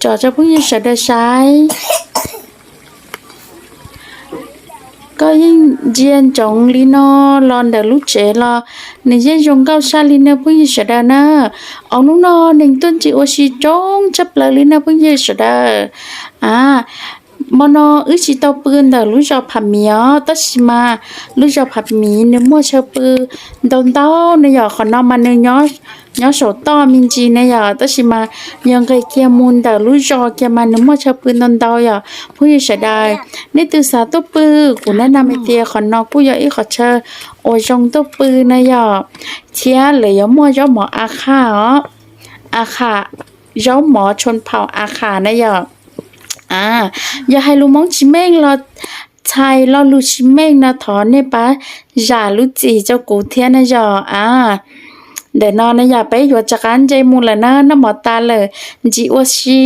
Tso rau phooj ywg sawv daws saib. Koj yeej ntsia ntsoov li no los ntawm lub tsev los nws yeej zoo nkauj sab li na phooj ywg sawv daws na. Ob hnub no neeg tuaj ntsis ua si coob tshaj plaws li na phooj ywg sawv daws. A, hmo no wb tsis tau pw ntawm lub zos Pham Miv os, tab sis mas lub zos Pham Miv nws muaj chaw pw ntau ntau ne yom. Qhov no mas nws nyob saum toj me ntsis ne yom, tab sis mas yog nqis kiag mus ntawm lub zos kiag mas nws muaj chaw pw ntau ntau yom phooj ywg sawv daws. Nej twg xav tuaj pw, kuv nab na me tias qhov no kuj yog ib qhov chaw uas zoo tuaj pw na yom, thiab lawv yuav muaj zaub mov a khas os, a khas, zaub mov tshon phaum a khas na yom. A, yog hais lus Hmoob tsis meej los txhais lo lus tsis meej no thov nej pab zam lub txim rau kuv thiab na yom. A, ntawm no na yom peb yuav rov qab nce mus lawm na, noj mov tas lawm, ntsis ua si